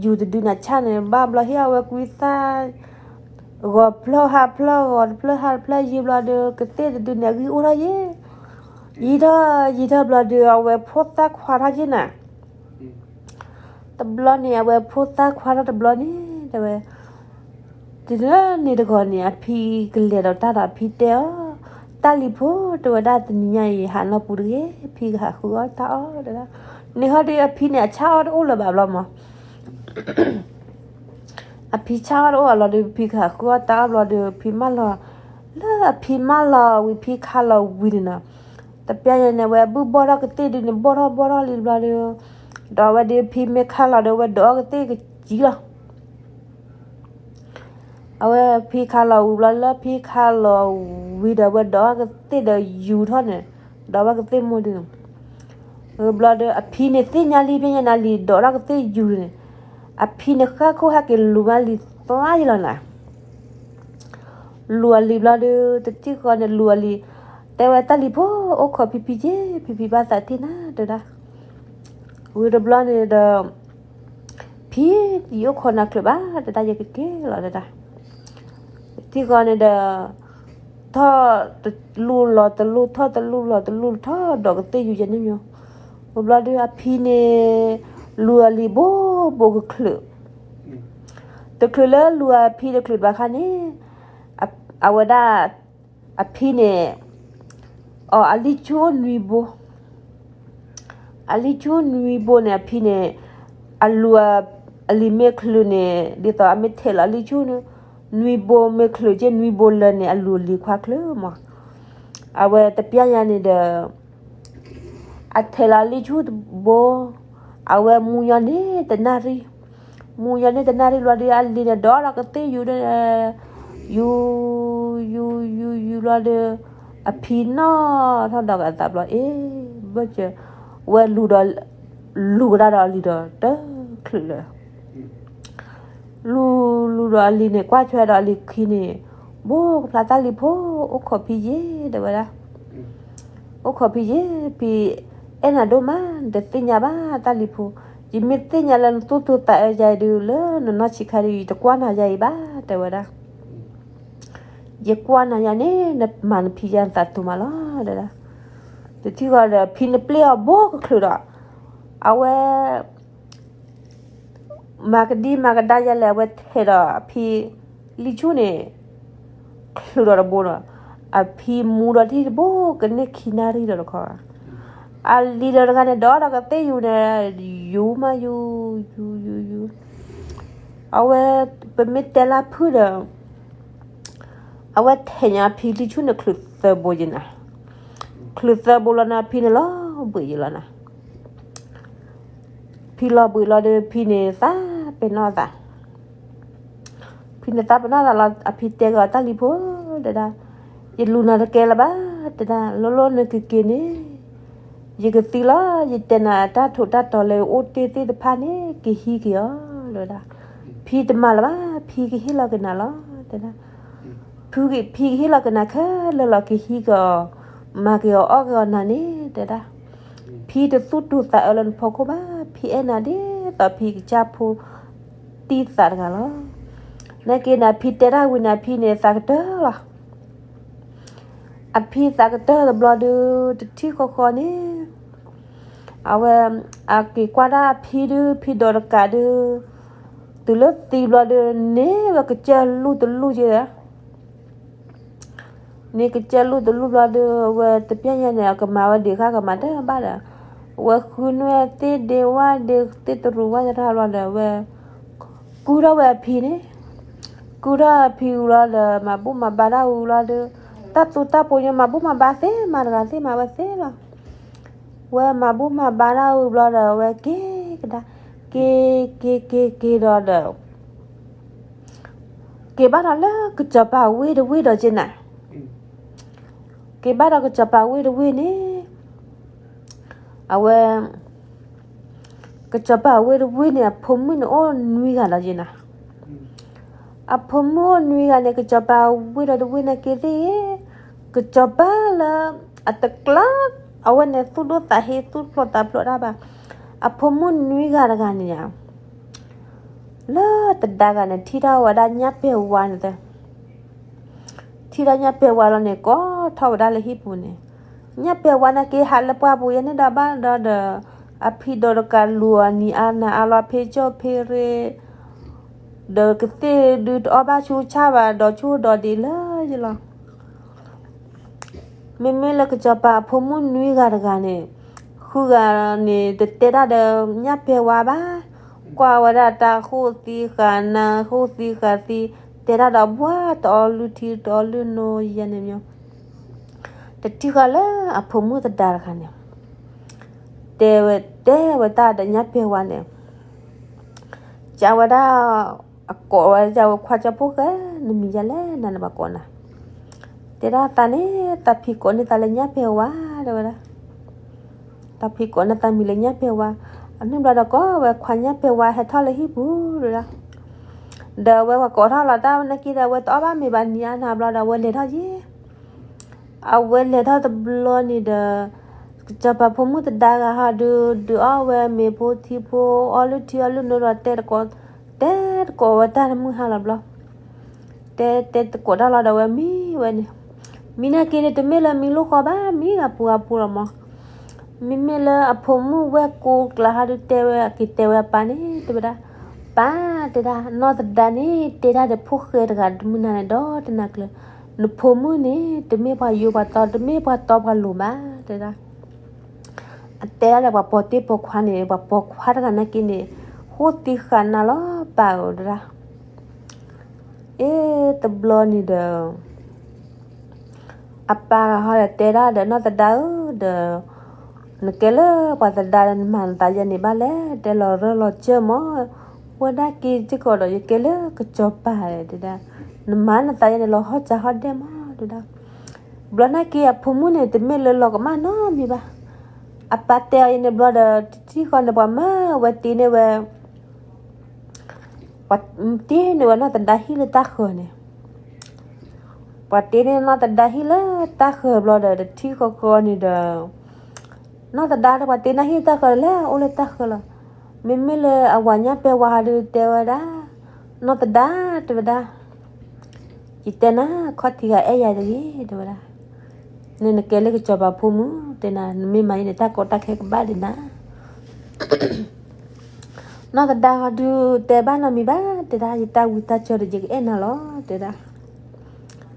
ယူၤတဒုန့ၣ်ဆၣ်န့ၣ် ဘၣ်ဘျီဟ့ၣ်အီၣ်ဝဲကွံသၣ် ဂီၤဖျၢၣ်ဟါဖျၢၣ် ဂီၤတဖျၢၣ်ဟါတဖျၢၣ်ယံာ်ဘျီဒီး ကသ့ၣ်တဒုန့ၣ် အဂံၢ်အိၣ်ထီၣ်ယဲ, ယံာ်ထီၣ်ယံာ်ထီၣ်ဘျီဒီး အဝဲဖိသၣ်ခွါထီၣ်ယဲနၤ, တဘျီန့ၣ် အဝဲဖိသၣ်ခွါထီၣ်တဘျီန့ၣ် တဲဝဲ တုၤလၢန့ၣ်တဂီၤန့ၣ် အဖံကလဲၤဒီးတၢ်ဒီးအဖံတဲအီၤ, တၢ်လံၤဖိ တဲဝဲဒၣ် တနံၤညါအံၤ ဟးနီၢ်ပူၤတဂ့ၤ ဖံကဟးဃုအီၣ်တၢ်အီၣ်တဲဒၣ်, န့ၣ်ဟီဒီးအဖံန့ၣ် အဆၣ်အီၣ်တအိၣ်လၢၤဘၣ်ဘျီမး အဖံဆၣ်အီၣ်တအိၣ်အလီၤဒီး ဖံကဟးဃုအီၣ်တၢ်အီၣ်ဘျီဒီး ဖံမၢလီၤ, လၢအဖံမၢလီၤဝံၤ ဖံခါလီၤဝံၤန့ၣ်နီၤ, တပျၢ်ယဲန့ၣ် အဝဲဘုၣ်ဘီၣ်ထီၣ်ကသ့ၣ်ဒုန့ၣ် ဘီၣ်ထီၣ်ဘီၣ်ထီၣ်လံတဘျီဒီး, ဒီးအဝဲဒီးဖံမ့ၢ်ခါလီၤဒီး အဝဲဒိးအီၣ်ကသ့ၣ်ကစံလီၤ အဝဲဖံခါလီၤဝံၤဘျီ လၢဖံခါလီၤဝံၤဒီး အဝဲဒိးအီၣ်ကသ့ၣ်ဒီးယူၤထီၣ်န့ၣ်, ဒိးဝဲကသ့ၣ်မိၢ်ဒုန့ၣ်, ဝံၤဘျီဒီး အဖံန့ၣ်သ့ၣ်ညါလံ ဖဲညါနၤလံၤ ဒိးထီၣ်ကသ့ၣ်ယူၤန့ၣ်, အဖံန့ၣ်ဃၣ်ခိၣ်ဟဲက့ၤလူၤဘၣ်လံၤသီယံၤလီၤနၤ လူၤအလံၤဘျီဒီး တထံၣ်ဃီန့ၣ် လူၤအလံၤ, တဲဝဲတၢ်လံၤဖိ အိၣ်ခိးဖံဖံက့ၤ ဖံဖံဘၣ်သးတ့ၢ်နၤ တဲဒၣ်, ဝံၤတဘျီန့ၣ်ဒီး ဖံ ယအိၣ်ခိးနၤချုးဘၣ် တဲဒၣ် ယကက့ၤလီၤတဲဒၣ်, တထံၣ်ဃီန့ၣ်ဒီး ထီၣ်တလူလီၤတလူ ထီၣ်တလူလီၤတလူ ထီၣ်ဒိးကသ့ၣ်ယူၤယဲန့ၣ်မး, ဝံၤဘျီဒီး အဖံန့ၣ် လူၤအလံၤဘိးဘိးကချုး တချုးလၢလူၤအဖံတချုးတဘၣ်ခါန့ၣ်, အဝဲဒၣ် အဖံန့ၣ် အီၤအလံၤဆူၣ်အိၣ်နွံဘိ, အလံၤဆူၣ်နွံဘိန့ၣ် အဖံန့ၣ် အလူၤအလံၤမ့ၢ်ချုးန့ၣ် ဒ်သိးအမ့ၢ်ထဲးလီၤအလံၤဆူၣ်န့ၣ်, နွံဘိမ့ၢ်ချုးက့ နွံဘိလၢာ်န့ၣ် အလူၤလံၤခွါချုးမး. အဝဲတပျၢ်ညါန့ၣ်ဒီး အထဲးလီၤလံဆူၣ်တဘိ, အဝဲမူညီန့ၢ်တနၣ်ရံၣ်, မူညီန့ၢ်တနၣ်ရံၣ်ဘျီဒီး အလံၤန့ၣ်ဒီးဒီးကသ့ၣ်ယူၤဒီး ယူၤ ယူၤ ယူၤ ယူၤလီၤဒီး အဖံနီၣ်ထီၣ်ဒီးအသးဘျီ အ့ ဘၣ်စၢၤ, ဝဲလူၤဒီး လူၤကဒါဒီးအလံၤဒီးတချုးလၢာ် လူၤ လူၤဒီးအလံၤန့ၣ် ကွၢ်ထွဲဒီးအလံၤခံန့ၣ်, ဘိကဖျါတၢ်လံၤဖိ, အိၣ်ခိးဖံယ့ၢ် တဲဝဲဒၣ်, အိၣ်ခိးဖံယ့ၢ်, ဖံအဲၣ်နၤဒိၣ်မး, တသ့ၣ်ညါဘၣ်တၢ်လံၤဖိ, ယမ့ၢ်သ့ၣ်ညါလၢနသူၣ်ဒိၣ်သးအၢယၤအံၤဒုး လၢနနီၢ်ဆံးခါဒုး ယတကွၢ်နၤယၤအံၤဘၣ် တဲဝဲဒၣ်. ယကွၢ်နၤယၤန့ၣ် နမၤနဖံယၤနသးသူမးလီၤ တဲဒၣ်. တထံၣ်ဃီဒီး ဖံန့ၣ်ပျဲအီၤဘိကချုးဒီး အဝဲ မၤကဒံမၤကဒါယၤလဲၣ်, အဝဲထဲးဒီးအဖံလံဆူၣ်န့ၣ် ချုးဒီးတဘိဒီး အဖံမူဒီးတံၢ်တဘိကန့ၢ်ခံနၣ်ရံၣ်ဒီးတခီ, အလံၤဒီးတဂၤန့ၣ် ဒီးဒီးကသ့ၣ်ယူၤန့ၣ်, ယူၤမးယူၤ, ယူၤ ယူၤ ယူၤ, အဝဲ ပမ့ၢ်တဲလၢဖုၣ်ဒီး အဝဲထဲးညါဖံလံဆူၣ်န့ၣ် ချုးသၢဘိယဲနၤ, ချုးသၢဘိလီၤန့ၣ် ဖံန့ၣ်လီၤဘှံးယဲလီၤနၤ. ဖံလီၤဘှံးလီၤဒီး ဖံန့ၣ်သးပ့ၤနီၣ်သး, ဖံန့ၣ်သးပ့ၤနီၣ်သးလီၤ. အဖံတဲက့ၤအီၤ တၢ်လံၤဖိ တဲဒၣ်, ယလူၤနၤတကဲလၢၤဘၣ် တဲဒၣ်, လီၤလီၤနက့ၤက့ၤန့ၣ် ယကသံလီၤ. ယတဲနၤ တၢ်ထိးတၢ်တီၤလၢအိၣ်တ့ၢ်သ့ၣ်တဖၣ်န့ၣ် ကဟံးက့ၤအီၤလီၤဒၣ်. ဖံတမၤလၢၤဘၣ်, ဖံကဟ့ၣ်လီၤက့ၤနၤလီၤ တဲဒၣ်. ဖံကဟ့ၣ်လီၤက့ၤနၤခဲလၢာ်လီၤ, ကဟံးက့ၤအီၤ, မၤက့ၤအီၤအီၣ်က့ၤအီၤနၤန့ၣ် တဲဒၣ်. ဖံတသူၣ်ဒိၣ်သးအၢလၢနဖီခိၣ်ဘၣ်, ဖံအဲၣ်နၤဒ်သိးဖံကစၢ်ဖိတံၢ်သးတဂၤလီၤ. နာ်က့န့ၣ် ဖံတဲတၢ်ဝံၤန့ၣ် ဖံန့ၣ်သးကတၢၢ်လီၤ. အဖံသးကတၢၢ်တဘျီဒီး တထံၣ်ဃီဃီန့ၣ် အဝဲ အက့ၤကွၢ်ဒၣ်အဖံဒုး ဖံဒီးတကးဒုး တုၤလၢသံဘျီဒီး န့ၢ်ဝဲကစၢၢ်လူၢ်တလူၢ်က့ၤ န့ၢ်ကစၢၢ်လူၢ်တလူၢ်ဘျီဒီး အဝဲတပျၢ်ညါန့ၣ် အကမၤဝဲဒံးဃၣ်ကမၤတၢ်ဘၣ်ဒီး အဝဲဃုနွဲၣ်သ့ၣ်ဒ့ဝၣ်ဒ့သ့ၣ်တရူးဝၣ်သရၣ်ဘျီဒီး အဝဲ ကုၢ်ထီၣ်ဝဲအဖံန့ၣ်, ကုၢ်ထီၣ်အဖံဝံၤလီၤဒီး မၤဘူၣ်မၤဘါတၢ်ဝံၤလီၤဒီး တၢ်သူတၢ်ပိညိမၤဘူၣ်မၤဘါသ့ မၤတဂၤသ့မၤဝဲသ့လီၤ. ဝဲမၤဘူၣ်မၤဘါတၢ်ဝံၤဘျီဒီး အဝဲက့ၤကဒါ, က့ၤ က့ၤ က့ၤ က့ၤဒီးဒီး က့ၤဘၣ်ဒီးလၢကစီၤပၤဝ့ၢ်တဝ့ၢ်ဒီးက့ၤနၤ, က့ၤဘၣ်ဒီးကစီၤပၤဝ့ၢ်တဝ့ၢ်န့ၣ် အဝဲ ကစီၤပၤဝ့ၢ်တဝ့ၢ်န့ၣ် အဖိမုၣ်န့ၣ်အိၣ်နွံဂၤလီၤက့ၤနၤ. အဖိမုၣ်အိၣ်နွံဂၤန့ၣ် ကစီၤပၤဝ့ၢ်ဒီးတဝ့ၢ်န့ၣ်က့ၤသ့ၣ်, ကစီၤပၤလၢ အတကျါ အဝဲန့ၣ်သူၣ်ဒိၣ်သးဟ့ သူၣ်ဖျိးသးဖျိးတၢ်ဘၣ်. အဖိမုၣ်နွံဂၤတဂၤန့ၣ် လၢတဒါဂၤန့ၣ် ထံၣ်ထီၣ်ဝဲဒၣ်ညၣ်ပဲာ်ဝါန့ၣ်သၢ ထံၣ်ထီၣ်ညၣ်ပဲာ်ဝါလီၤန့ၣ် ကိးထီၣ်ဝဲဒၣ်လၢဟံၣ်ပူၤန့ၣ်, ညၣ်ပဲာ်ဝါန့ၣ်က့ၤဟးလၢပှၢ်ပူၤယဲန့ၣ်ဒီးဘၣ်ဒီးဒီး အဖံဒီးတကးလူၤအနံၤအါနၤအါလီၤ ဖ့ကၠီၣ်ဖ့ရ့ ဒီးကသ့ၣ်ဒုးတအီၣ်ဘၣ်ဆူဆၣ်ဘၣ်ဒီးဆိဒီးဒံးလၢယလီၤ. မ့မ့ၢ်လၢကစီၤပၤအဖိမုၣ်နွံဂၤတဂၤန့ၣ် ဃုဂၤန့ၣ် တတဲတၢ်ဒီးညၣ်ပဲာ်ဝါဘၣ်, ကွၢ်ဝဲဒၣ်တၢ်ဃိၣ်သံဃာ်နၤ ဃိၣ်သံဃာ်သံ, တဲတၢ်ဒီးဘှါတအီလုၢ်ထံတအီလုၢ်နိယဲန့ၣ်မၠိ တထံၣ်ဃီလၢအဖိမုၣ်သဒါတဂၤန့ၣ် တဲဝဲ တဲဝဲတၢ်ဒီးညၣ်ပဲာ်ဝါန့ၣ် ကဝဲဒၣ် အကိးဝဲ ကဝဲခွါကၠီဖိၣ်ဃဲ နမံၤယဲလဲၣ် နၤနဘၣ်ကိးနၤ, တဲဒၣ်သးန့ၣ် သးဖံးကိးန့ၢ်သးလၢညၣ်ပဲာ်ဝါ တဲဝဲဒၣ်, သးဖံးကိးန့ၢ်သးမံၤလၢညၣ်ပဲာ်ဝါ, အနုၢ်ဘျီဒီးကိးဝဲခွါညၣ်ပဲာ်ဝါဟဲထီၣ်လၢဟံၣ်ပူၤ တဲဝဲဒၣ်, ဒီးအဝဲပှၤကိးထီၣ်လီၤတၢ်ဝဲန့ၣ်က့ၤဒီး အဝဲတအီၣ်ဘၣ်မ့ၤဘၣ်နံၤအါနၤဘျီဒီး အဝဲလဲၤထီၣ်ယဲ အဝဲလဲၤထီၣ်တဘျီန့ၣ်ဒီး ကစီၤပၤဖိမုၣ်သဒါဂၤဟီဒုး ဒုးအီၣ်ဝဲမ့ၤဖိထံဖိ အီလုၢ်ထံအီလုၢ်နိဒီးတဲတကိး တဲတကိးဝဲတၢ်တမုၢ်ဟါလီၤဘျီ, တဲတဲတကိးတၢ်လီၤဒီးဝဲမံဝဲန့ၣ်, မံနာ်က့န့ၣ် တမ့ၢ်လၢမံလိၣ်ဃီဘၣ် မံဂၤပူၤဂၤပူၤလီၤမး, မ့မ့ၢ်လၢအဖိမုၣ်ဝဲၢ်ကိးကျါဟီဒုးတဲဝဲ အက့ၤတဲဝဲအပၢ်န့ၣ် တဲဝဲဒၣ်, ပၢ် တဲဒၣ် နီၢ်သဒါန့ၣ် တဲတၢ်ဒီးဖိၣ်ဃဲတဂၤတမုၢ်နၤန့ၣ်ဒီးတနၤကျၢၤ, နဖိမုၣ်န့ၣ် တမ့ၢ်ပှၤယိပှၤတီ တမ့ၢ်ပှၤတီပှၤလိၤဘၣ် တဲဒၣ်, အတဲဒၣ်ဒီးပှၤပိာ်တ့ၢ်ပိာ်ခွါန့ၣ် ပှၤပိာ်ခွါတဂၤနာ်က့န့ၣ် ဃိၣ်သံဃာ်နၤလီၤပၢ်ဧၢ တဲဒၣ်, အ့ တဘျီန့ၣ်ဒီး အပၢ်ဟီဒီးတဲဒၣ်ဒီး နီၢ်သဒါဧၢဒီး နကဲလၢပှၤသဒါဒီး နမၤနသးယဲန့ၣ်ဘၣ်လဲၣ်, တဲလီၤရၢၢ်လီၤစၢၢ်မး, ဝဲဒၣ်က့ၤစ့ၢ်ကီးဒီး ယကဲလၢကစီၤပၤတဲဒၣ်, နမၤနသးယဲန့ၣ် လီၤဟီၣ်စၢဟီၣ်ဒဲးမးတဲဒၣ်. ဘျီနာ်က့အဖိမုၣ်န့ၣ် တမ့ၢ်လၢလီၤကမၣ်နီတမံၤဘၣ်. အပၢ်တဲအီၤယဲန့ၣ်ဘျီဒီး တထံၣ်ဃီန့ၣ် ပှၤမၢဝဲတ့န့ၢ်ဝဲ ပှၤတ့န့ၢ်ဝဲနီၢ်သဒါဟံၣ်လၢတၢ်ဃၢၤန့ၣ်, ပှၤတ့န့ၢ်နီၢ်သဒါဟံၣ်လၢတၢ်ဃၢၤဘျီဒီး တထံၣ်ဃီဃီန့ၣ်ဒီး နီၢ်သဒါဒီး ပှၤတ့နီၢ်ဟံၣ်တၢ်ဃၢၤလၢ အိၣ်လၢတၢ်ဃၢၤလီၤ. မ့မ့ၢ်လၢအဝၤညၣ်ပဲာ်ဝါဟီဒုးတဲဝဲဒၣ်, နီၢ်သဒါတဲဝဲဒၣ်, ယတဲနၤ ခီၣ်ထံးဂၤအဲၣ်ယၤတဂ့ၤ တဲဝဲဒၣ်, နနကဲလၢကစီၤပၤဖိမုၣ် တဲနၤ နမ့ၢ်မၤယဲန့ၣ် တၢ်ကီတၢ်ခဲကဘၣ်ဒံးနၤ နီၢ်သဒါဟီဒုးတဲဘၣ်နီတမံၤဘၣ် တဲဒၣ်, ယတၢ်ဝံတၢ်ကၠီဒီး ယကအဲၣ်နၤလီၤ တဲဒၣ်.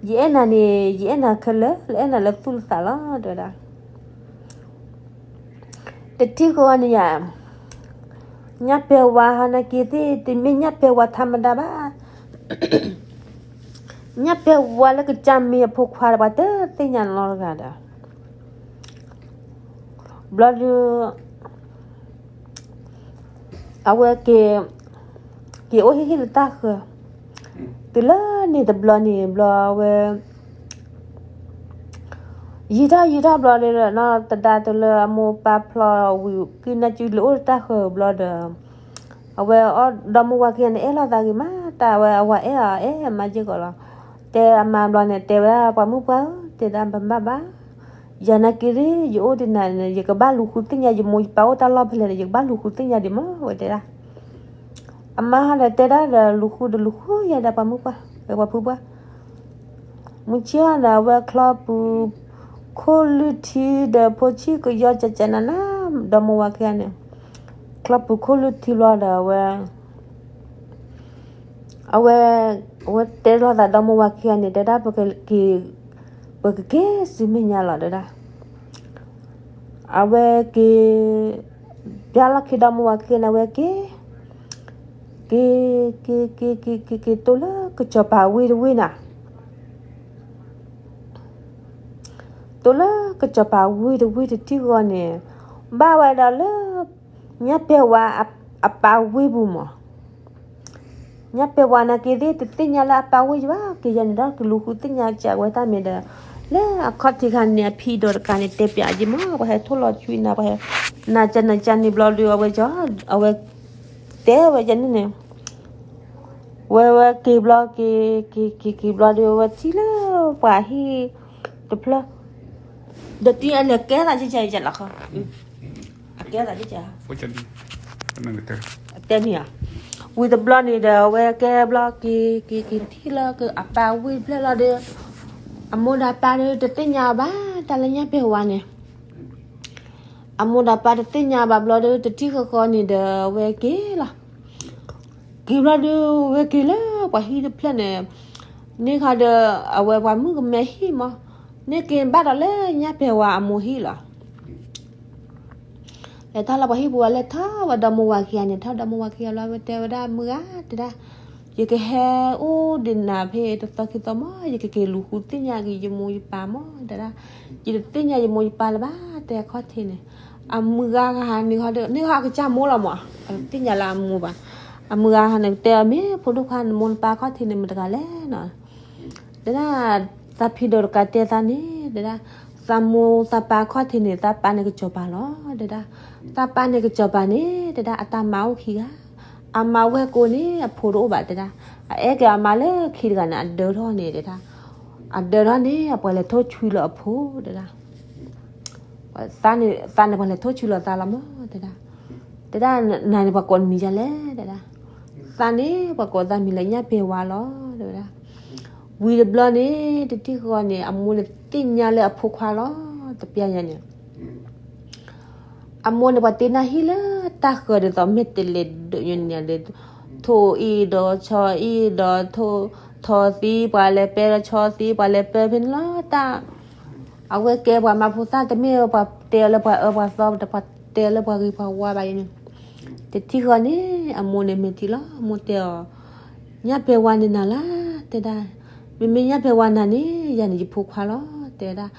ယအဲၣ်နၤန့ၣ် ယအဲၣ်နၤခဲလၢာ် လၢအဲၣ်နၤလၢသူၣ်လၢသးလီၤ တဲဝဲဒၣ်. တထံၣ်ဃီန့ၣ်ယၤ, ညၣ်ပဲာ်ဝါဟီနာ်က့သ့ၣ် တမ့ၢ်ညၣ်ပဲာ်ဝါထါမဒါဘၣ်, ညၣ်ပဲာ်ဝါလၢကစၢ်မ့ၢ်အဖိခွါဒီး ပှၤတသ့ၣ်ညါနီတဂၤဒီး ဘျီဒုး အဝဲက့ၤ က့ၤအိၣ်ဟ့ၣ်ဟ့ၣ်လၢတၢ်ဃၢၤ, တုၤလၢန့ၣ်တဘျီန့ၣ် ဘျီအဝဲ ယံာ်ထီၣ်ယံာ်ထီၣ်ဘျီဒီး နီၢ်သဒါတုၤလၢအမိၢ်ပၢ်ဖျီဝံၤ ကုၢ်နၢ်စုလၢအိၣ်လၢတၢ်ဃၢၤဘျီဒီး အဝဲအီၣ်ဒီမါဝၤခံဂၤန့ၣ် အဲၣ်လိာ်သးဂ့ၤမး တၢ်ဝဲအဝၤအဲၣ်အီၤ အဲၣ်အမါစ့ၢ်ကီးလီၤ. တဲအမါဘျီန့ၣ် တဲဝဲဒၣ် ပှၤမုၣ်ပှၢ်ဧၢ တဲဒၣ် ပမၤဘၣ် ယၤနာ်က့ဒ် ယအိၣ်ဒံးနၤန့ၣ် ယကဘၣ်လူၤဃုသ့ၣ်ညါ ယမိၢ်ယပၢ်အိၣ်တၢ်လီၢ်ဖဲလဲၣ်န့ၣ် ယကဘၣ်လူၤဃုသ့ၣ်ညါဒံးမး ဝဲတဲဒၣ်. အမါဟီဒီးတဲဒၣ်ဒီး လူၤဃုဒီးလူၤဃုယၤဒီး ပှၤမုၣ်ပှၢ် ဝဲပှၤဖုပှၢ် မုၢ်ဆ့ၣ်ဟီဒီး အဝဲချီပူၤ ခိၣ်လုၢ်ထံဒီး ဖိဆံၣ်ကယီကကနန ဒီမါဝၤခံဂၤန့ၣ် ချီပူၤခိၣ်လုၢ်ထံဘျီဒီး အဝဲ အဝဲ အဝဲတဲလိာ်သးဒီမါဝၤခံဂၤန့ၣ် တဲဒၣ် ပကက့ၤ ပကက့ၤစုမဲာ်ညါလီၤ တဲဒၣ်. အဝဲက့ၤ ပျၢ်လီၢ်ခံဒီမါဝၤခံဂၤန့ၣ် အဝဲက့ၤ က့ၤ က့ၤ က့ၤ က့ၤ က့ၤ က့ၤတိၢ်လၢကစီၤပၤဝ့ၢ်တဝ့ၢ်နၤ တိၢ်လၢကစီၤပၤဝ့ၢ်တဝ့ၢ်တထံၣ်ဃီန့ၣ် ဘၣ်ဝဲဒီးလၢ ညၣ်ပဲာ်ဝါအပၢ်ဝ့ၢ်ပူၤမး. ညၣ်ပဲာ်ဝါနာ်က့သ့ၣ် တသ့ၣ်ညါလၢအပၢ်ဝ့ၢ်ယဘၣ် ကယဲၢ်န့ၣ်ဒီး ကလူၤဃုသ့ၣ်ညါစၢ်ဝဲတၢ်မ့ၢ်ဒီး လၢအခီၣ်ထံးခါန့ၣ် အဖံဒီးတကးန့ၣ် တဲပၠးယံမး ပှၤဟဲထိၣ်လီၤဆွံနၤ ပှၤဟဲ နၤကနၤကန့ၣ်ဘျီဒီး အဝဲ အဝဲတဲဝဲယဲၢ်န့ၣ်န့ၣ် ဝဲဝဲက့ၤဘျီ က့ၤ က့ၤ က့ၤ က့ၤဘျီဒီး ဝဲထံၣ်လၢပှၤဟံၣ်တဖျၢၣ် ဒီးတံၢ်အလဲၤကဲသးကကဲကလီၤခီ အကဲသးကကဲ တဲန့ၣ်ဧါ. ဝံၤတဘျီန့ၣ်ဒီး အဝဲကဲဘျီ က့ၤ က့ၤ က့ၤထံၣ်လၢအပၢ်ဝ့ၢ်တဖျၢၣ်လီၤဒီး အမိၢ်ဒီးအပၢ်ဒီး တသ့ၣ်ညါအီၤဘၣ် တၢ်လၢညၣ်ပဲာ်ဝါန့ၣ် အမိၢ်ဒီးပၢ်တသ့ၣ်ညါဘၣ်ဘျီဒီး တထံၣ်ဃီဃီန့ၣ်ဒီး အဝဲက့ၤလီၤ. က့ၤဘျီဒီး အဝဲက့ၤလၢပှၤဟံၣ်တဖျၢၣ်န့ၣ် န့ၢ်ခါဒီး အဝဲပှၤမုၣ်ကမဲဟံၣ်မး န့ၢ်က့ၤဘၣ်ဒီးလၢညၣ်ပဲာ်ဝါအမိၢ်ဟံၣ်လီၤ. လဲၤထီၣ်လၢပှၤဟံၣ်ပူၤ အလဲၤထီၣ်ဝဲဒီမါဝၤခံဂၤန့ၣ် ထီၣ်ဒီမါဝၤခံဂၤလီၤ အဝဲတဲဝဲဒၣ် မုၢ်ဂၤ တဲဒၣ် ယကဟဲအိၣ်ဒံးနၤဖဲတသီခံသီမး ယကက့ၤလူၤဃုသ့ၣ်ညါက့ၤ ယမိၢ်ယပၢ်မး တဲဒၣ် ယတသ့ၣ်ညါယမိၢ်ယပၢ်လၢၤဘၣ် တဲအခီၣ်ထံးန့ၣ် အမုၢ်ဂၤဂၤန့ၣ် န့ၢ်ဟီၣ်ကစၢ်မိၢ်လီၤမး အတသ့ၣ်ညါလၢအမိၢ်ဘၣ် အမုၢ်ဂၤဂၤန့ၣ် တဲအီၤ မ့ၢ်ဖိဒိၣ်ခွါ နမိၢ်နပၢ်အခီၣ်ထံးန့ၣ်မတဂၤလဲၣ်နီၤ တဲဒၣ် သးဖံဒီးတကးတဲသးန့ၣ် တဲဒၣ် သးမိၢ်သးပၢ်အခီၣ်ထံးန့ၣ် သးပၢ်န့ၣ်ကစီၤပၤလီၤ တဲဒၣ် သးပၢ်န့ၣ်ကစီၤပၤန့ၣ် တဲဒၣ် အတၢ်မါအိၣ်ခံဂၤ အမါဝဲၢ်ကိန့ၣ် အဖိတအိၣ်ဘၣ်တဲဒၣ် အအဲၣ်က့ၤအမါလၢခံတဂၤန့ၣ် အဒၢထီၣ်န့ၣ်တဲဒၣ် အဒၢထီၣ်န့ၣ် အပှၤလဲၤထိၣ်ဆွံလၢအဖိ တဲဒၣ် သးန့ၣ် သးန့ၣ်ပှၤလဲၤထိၣ်ဆွံလီၤသးလီၤမး တဲဒၣ် တဲဒၣ် နၤန့ၣ်ပှၤကိးနမံၤဒ်လဲၣ် တဲဒၣ် သးန့ၣ် ပှၤကိးသးမံၤလၢညၣ်ပဲာ်ဝါလီၤ တဲဝဲဒၣ် ဝံၤတဘျီန့ၣ် တထံၣ်ဃီန့ၣ် အမိၢ်န့ၣ်သ့ၣ်ညါလၢအဖိခွါလီၤ တပျၢ်ညါန့ၣ် အမိၢ်န့ၣ် ပှၤတ့နၢ်ဟံၣ်လၢတၢ်ဃၢၤဒ်သိးမ့ၢ်တလဲၤဒိးညါန့ၣ်ဒီး ထိၣ်အံၤဒီးဆီအံၤဒီး ထိၣ်ထီသံ ပှၤလဲၤပဲဒီးဆီသံ ပှၤလဲၤပဲဖဲန့ၣ်လီၤ တၢ် အဝဲကဲပှၤမၤဖိသၣ် တမ့ၢ်ပှၤတဲအီၤလၢပှၤအၢပှၤသီ ပှၤတဲအီၤလၢပှၤဂ့ၤပှၤဝါဘၣ်အံၤန့ၣ် တထံၣ်ဃီန့ၣ် အမိၢ်န့ၣ်မ့ၢ်ထံၣ်လီၤ အမိၢ်တဲအီၤ ညၣ်ပဲာ်ဝါန့ၣ်နၤလၢ တဲဒၣ်, မ့မ့ၢ်ညၣ်ဖဲဝါနၤန့ၣ် ယၤန့ၣ်ယဖိခွါလီၤ တဲဒၣ်.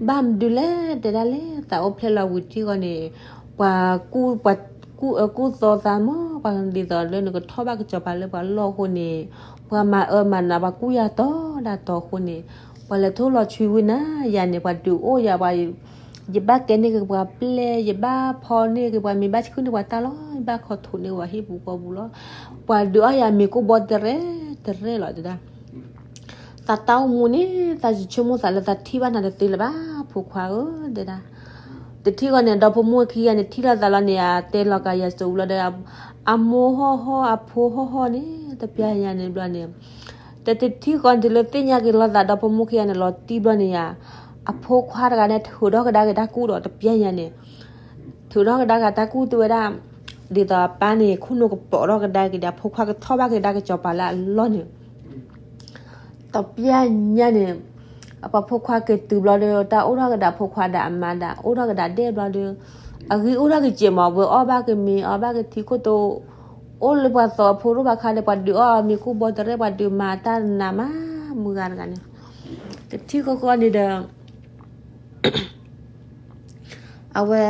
ဘၣ်မနုၤလဲၣ် တဲဒၣ်လဲၣ်, သးအိၣ်ဖျဲၣ်လီၤဝံၤတထံၣ်ဃီန့ၣ် ပှၤကူၣ်, ပှၤကူၣ်အၢကူၣ်သီသးမး, ပှၤဒ်သိးလၢနကထီၣ်ဘၣ်ကစီၤပၤလၢပှၤလီၢ်အဃိန့ၣ် ပှၤမၤအၢမၤနး ပှၤကူၣ်ယၤတီၤဒၣ်တီၤအဃိန့ၣ် ပှၤလဲၤထိၣ်လီၤဆွံဝံၤနၤ ယၤန့ၣ် ပှၤဒုးအိၣ်ယၤပှၤ ယဘၣ်ကဲန့ၢ်က့ၤပှၤပျဲၢ်, ယဘၣ်ဖီန့ၢ်က့ၤပှၤမ့ၤ, ဘၣ်ဆှုၣ်န့ၢ်ပှၤတၢ်လီၤ, ယဘၣ်ခီထိးန့ၢ်ပှၤဟံၣ်ပူၤဃီပူၤလီၤ. ပှၤဒုးအီၣ်ယၤမ့ၤကိၣ်ဘီတရဲၣ်တရဲၣ်လီၤ တဲဒၣ်. သးတၢ်အိၣ်မူန့ၣ် သးယဆိကမိၣ်သးလၢသးထံၣ်ဘၣ်နၤတသ့လၢၤဘၣ် ဖိခွါဧၢ တဲဒၣ်. တထံၣ်ဃီန့ၣ် ဒီဖိမိၢ်ခံဂၤန့ၣ် ထံၣ်လိာ်သးလီၤန့ၣ် အတဲလီၤကယၤစိၤဝံၤလီၤဒီး အမိၢ်ဟီၣ်ဟီၣ် အဖိဟီၣ်ဟီၣ်န့ၣ် တပျၢ်ယၤန့ၣ်ဘျီန့ၣ် တထံၣ်ဃီတုၤလၢသ့ၣ်ညါက့ၤလိာ်သး ဒီဖိမိၢ်ခံဂၤန့ၣ် လီၤတံၢ်ဘျီန့ၣ်ယၤ အဖိခွါတဂၤန့ၣ် ထုးထီၣ်ကဒါက့ၤတၢ်ကူၣ်ဒီး တပျၢ်ယၤန့ၣ် ထုးထီၣ်ကဒါက့ၤတၢ်ကူၣ်တဲဝဲဒၣ်, ဒ်သိးအပၢ်န့ၣ် ခိၣ်နူာ်ကပိာ်ထီၣ်ကဒါက့ၤဒီး အဖိခွါကထီၣ်ဘၣ်က့ၤဒၣ်ကစီၤပၤလၢအလီၢ်န့ၣ် တပျၢ်ညါန့ၣ် အပှၤဖိခွါက့ၤတုၤဘျီဒီး တၢ်အိၣ်ထီၣ်ကဒါဖိခွါဒီးအမါဒီး အိၣ်ထီၣ်ကဒါဒဲၣ်ဘျီဒီး အဂံၢ်အိၣ်ထီၣ်ကစဲးမး ဝဲအီၣ်ဘၣ်က့ၤမ့ၤ အီၣ်ဘၣ်က့ၤထံခိၣ်တိ အိၣ်လၢပှၤသိးအဖိရိၣ်ဘၣ်ခါဒီး ပှၤဒုးအီၣ်မ့ၤကိၣ်ဘီတရဲၣ် ပှၤဒုးမၤတၢ်နးမး မုၢ်ဂၤတဂၤန့ၣ် တထံၣ်ဃီဃီန့ၣ်ဒီး အဝဲ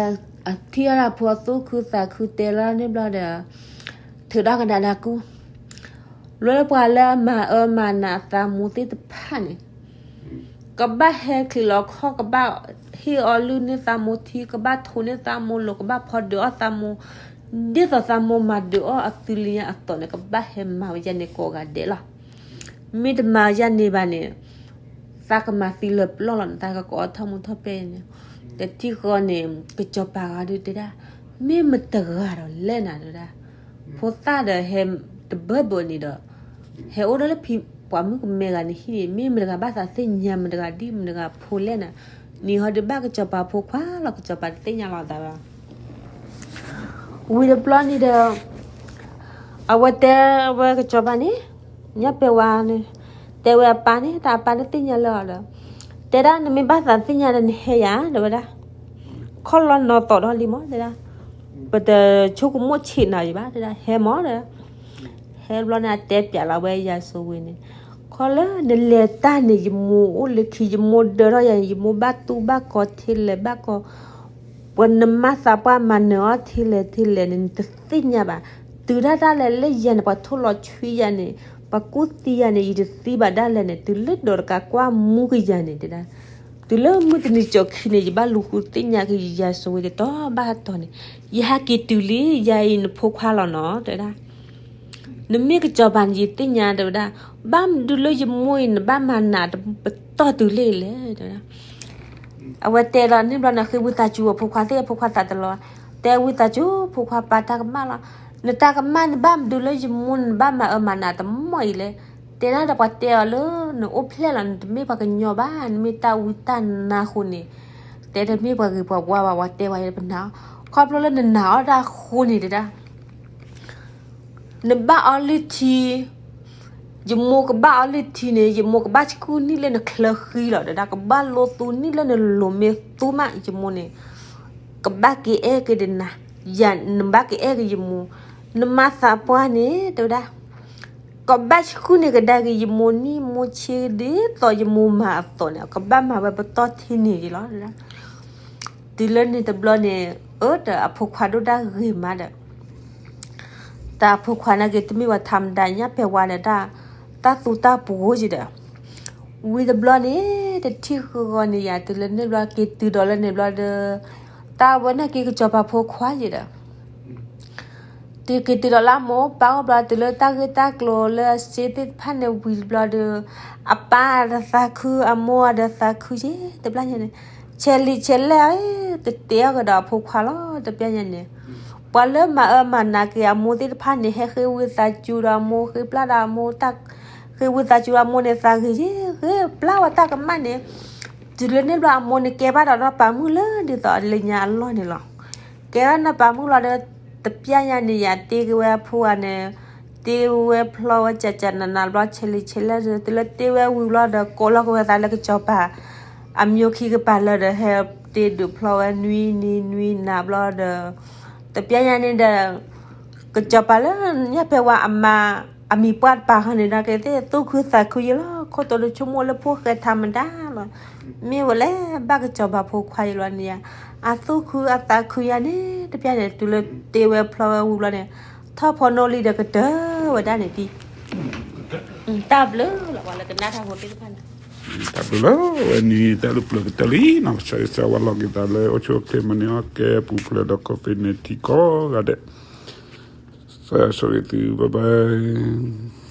အထံၣ်အီၤဒၣ်ဖိအသူၣ်ခုသးခုတဲလီၤန့ၣ်ဘျီဒီး ထုးထီၣ်ကဒါတၢ်ကူၣ် လၢပှၤလၢအမၤအၢမၤနးအသးမိၢ်သ့ၣ်တဖၣ်န့ၣ် ကဘၣ်ဟဲချံးလီၤခီၣ် ကဘၣ်ဟ့ၣ်အီၤလုၢ်န့ၢ်သးမိၢ်ထံ ကဘၣ်ထိးန့ၢ်သးမိၢ်လိၤ ကဘၣ်ဖီဒုးအီၣ်သးမိၢ် ဒ်သိးသးမိၢ်မၤဒုးအီၣ်အသုလံၤညါအသိးန့ၣ် ကဘၣ်ဟဲမၤဝဲယၤန့ၣ်ကိးဂၤဒဲးလီၤ. မ့ၢ်တမၤယၤန့ၣ်ဘၣ်န့ၣ် သးကမၤသံလၢပျီၢ်လီၤန့ၣ် သးကကအီၣ်ထီၣ်မူထီၣ်ပဲၢ်န့ၣ် တထံၣ်ဃီန့ၣ် ကစီၤပၤဂၤဒုးတဲဒၣ် မ့ၢ်မတဂၤဒီးလဲၣ်နၤတဲဒၣ် ဖိသၣ်ဒီးဟဲတဘၢဘၢန့ၣ်ဒီး ဟဲအိၣ်ဒီးလၢဖံပှၤမုၣ်ကမဲဂၤန့ၣ်ဟံၣ်န့ၣ် မ့ၢ်မတဂၤဘၣ်သးသ့ၣ်ညါ မတဂၤဒ်မတဂၤဖိလဲၣ်နၤ နံၤဟီဒုးဘၣ်ကစီၤပၤဖိခွါလီၤ ကစီၤပၤတသ့ၣ်ညါလီၤသးဘၣ် ဝံၤတဘျီန့ၣ်ဒီး အဝဲတဲဝဲကစီၤပၤန့ၣ် ညၣ်ပဲာ်ဝါန့ၣ် တဲဝဲအပၢ်န့ၣ် တၢ်အပၢ်န့ၣ်သ့ၣ်ညါလၢအီၤဒီး တဲဒၣ်နမ့ၢ်ဘၣ်သးသ့ၣ်ညါဒီးနဟဲယၤ တဲဝဲဒၣ် ခီၣ်လီၤနီၢ်သီၣ်ဒီးလံမး တဲဒၣ် ပတဆိကမိၣ်ဆံးနၤယံၤဘၣ် တဲဒၣ် ဟဲမးဒီး ဟဲဘျီန့ၣ် အတဲပၠးလီၤဝဲယၤစိၤဝံၤန့ၣ် ခီလၢနလဲၤတၢ်န့ၣ် ယမိၢ်အိၣ်လၢခံ ယမိၢ်ဒၢထီၣ်ယၤန့ၣ် ယမိၢ်ဘၣ်တူၢ်ဘၣ်ကီထံလဲၣ်ဘၣ်ကီ ပှၤနမါသးပှၢ်မၤနၢၤအီၤထံလဲၣ်ထံလဲၣ်န့ၣ် နတသ့ၣ်ညါဘၣ်. တုၤဒၣ်တၢ်လဲၣ်လၢယၤန့ၣ် ပှၤထိၣ်လီၤဆွံယၤန့ၣ် ပှၤကူၣ်သံယၤန့ၣ် ယတသံဘၣ်ဒၣ်လဲာ်န့ၣ် တုၤလၢဒီးတကးကွၢ်မူကယၤန့ၣ်တဲဒၣ် တုၤလၢမုၢ်တနံၤကၠီခံန့ၣ် ယဘၣ်လူၤဃုသ့ၣ်ညါက့ၤယၤစိၤဝံၤတတီၤဘၣ်တတီၤန့ၣ် ယဟဲက့ၤတုၤလံ ယၤအံၤနဖိခွါလီၤနီၤ တဲဒၣ် နမ့ၢ်ကစီၤပၤန့ၣ် ယသ့ၣ်ညါတဲဝဲဒၣ် ဘၣ်မနုၤလၢယမိၢ်အံၤ နဘၣ်မၤနးတပတီၢ်တုၤလံလဲၣ် တဲဝဲဒၣ် အဝဲတဲလီၤန့ၣ်ဘျီန့ၣ် ဃ့ဝံသးစူၤအဖိခွါသ့ၣ် အဖိခွါသးတလီၤ တဲဝံသးစူၤ ဖိခွါပၢ်တၢ်ကမၣ်လီၤ နတၢ်ကမၣ်န့ၣ် ဘၣ်မနုၤလၢယမိၢ်န့ၣ် နဘၣ်မၤအၢမၤနးတမီၢ်အံၤလဲၣ် တဲဒၣ်ဒီးပှၤတဲအီၤလၢ နအိၣ်ဖျဲၣ်လီၤ နတမ့ၢ်ပှၤကညီဘၣ် နမ့ၢ်တၢ်ဝံတၢ်နါအဃိန့ၣ် တဲတမ့ၢ်ပှၤဂ့ၤပှၤဝါဘၣ် ပှၤတဲဝဲပနၢ်အီၤ ခီဖျိလၢနနာ်အီၣ်တၢ်အဃိန့ၣ်တဲဒၣ် နဘၣ်အီလုၢ်ထံ ယမိၢ်ကဘၣ်အီလုၢ်ထံန့ၣ် ယမိၢ်ကဘၣ်ဆှုၣ်နံၣ်လၢနချၢဃံလီၤ တဲဒၣ် ကဘၣ်လိသူနံၣ်လၢနလိၤမ့ၢ်သူမး ယမိၢ်န့ၣ် ကဘၣ်က့ၤအဲၣ်က့ၤဒီးနၤ ယနဘၣ်က့ၤအဲၣ်က့ၤယမိၢ် နမါသးပှၢ်န့ၣ် တဲဝဲဒၣ် ကဘၣ်ဆှုၣ်န့ၢ်ကဒါက့ၤယမိၢ်နံၣ်မိၢ်ဆ့ဒ်သိးယမိၢ်မၤအသိးန့ၣ် ကဘၣ်မၤဝဲပတီၢ်ထံန့ၣ်က့ၤလီၤ တဲဒၣ် တုၤလၢန့ၣ်တဘျီန့ၣ် အၢ တၢ်အဖိခွါဒိၣ်တၢ်ဂ့ၤမးဒီး တၢ်အဖိခွါန့ၣ်က့ၤတမ့ၢ်ဝဲထးမတၤညၣ်ပဲာ်ဝါဒီးတၢ် တၢ်သူတၢ်ပှိၤယံၤဒီး ဝံၤတဘျီန့ၣ် တထံၣ်ဃီဂီၤန့ၣ်ယၤ တုၤလၢန့ၣ်ဘျီက့ၤတုၤဒီးလၢန့ၣ်ဘျီဒီး တၢ်ဝဲန့ၣ်က့ၤကစီၤပၤဖိခွါယံၤဒီး တုၤက့ၤတုၤဒီးလၢအမိၢ်ပၢ်အိၣ်ဘျီ တုၤလၢတၢ်ဂ့ၢ်တၢ်ကျိၤလၢအစ့သ့ၣ်တဖၣ်န့ၣ်ဝံၤတဘျီဒီး အပၢ်ဒီးသးခု အမိၢ်ဒီးသးခုယံၤ တဘျီညါန့ၣ် ဆဲးလံာ်ဆဲးလဲၢ် တတဲအီၣ်ကဒီးအဖိခွါလီၤ တဘျီညါန့ၣ် ပှၤလၢမၤအၢမၤနးက့ၤအမိၢ်သ့ၣ်တဖၣ်န့ၣ် ဟဲဃ့ဝံသးစူၤဒီးအမိၢ် ဃ့ပျၢ်ဒီးအမိၢ် တၢ် ဃ့ဝံသးစူၤဒီးအမိၢ်န့ၣ် သးဂ့ၤယံၤ ဃ့ပျၢ်ဝဲတၢ်ကမၣ်န့ၣ် တုၤလၢန့ၣ်ဘျီအမိၢ်န့ၣ် ကဲဘၣ်ဒီးနီၢ်ပၤမုၣ်လၢဒ်သိးအလၢညါအလီၢ်န့ၣ်လီၤ. ကဲဘၣ်နီၢ်ပၤမုၣ်လီၤဒီး တပျၢ်ညါန့ၣ် ယၤတ့က့ၤဝဲအဖိဂၤန့ၣ် တ့ဝဲဖျီဝဲကၠးကၠးနးနးဘျီ ဆဲးလံာ်ဆဲးလဲၢ် တုၤလၢတ့ဝဲဝံၤဘျီဒီး ကိးလီၤက့ၤဝဲသးလၢကစီၤပၤ အမျိုးခံကပၤလၢဒီး ဟဲတ့ဒုးဖျီဝဲနွံနံၤနွံနၤဘျီဒီး တပျၢ်ညါန့ၣ်ဒီး ကစီၤပၤလၢညၣ်ပဲာ်ဝါအမါ အမံၤပှၢ်တပၤဃီန့ၣ်ဒီး ကသ့ၣ်သူၣ်ခုသးခုယဲလီၤ. ခိၣ်တိၤတဆိကမိၣ်လၢဖိၣ်ဃဲထါမတၤလီၤ. မ့ၢ်ဝဲလဲၣ် ဘၣ်ကစီၤပၤဖိခွါယဲလီၤန့ၣ်ယါ, အသူၣ်ခုအသးခုယါန့ၣ် တပျၢ်န့ၣ် တုၤလၢတ့ဝဲဖျီဝဲဝံၤဘျီန့ၣ်, ထီၣ်ဖီနိလံဒီးကတၢၢ်ဝဲဒၣ်န့ၣ်ဒံး. တၢ်ဘျုးလီၤ ပှၤလၢကနၣ်တၢ်ဖိသ့ၣ်တဖၣ်န့ၣ် တၢ်ဘျုးလီၤ. ဝဲန့ၣ်တၢ်လၢပျၢၤကတၢၢ်လံနီၤ, ကစၢ်ယွၤစၢ်ဝါလီၤက့ၤသးလၢအိၣ်ဆူၣ်အိၣ်ချ့မၤန့ၢ်အီၣ်ကဲပူၤဖျဲးဒီး COVID nineteen ကိးဂၤဒဲး, ကစၢ်ယွၤဆိၣ်ဂ့ၤသု bye bye.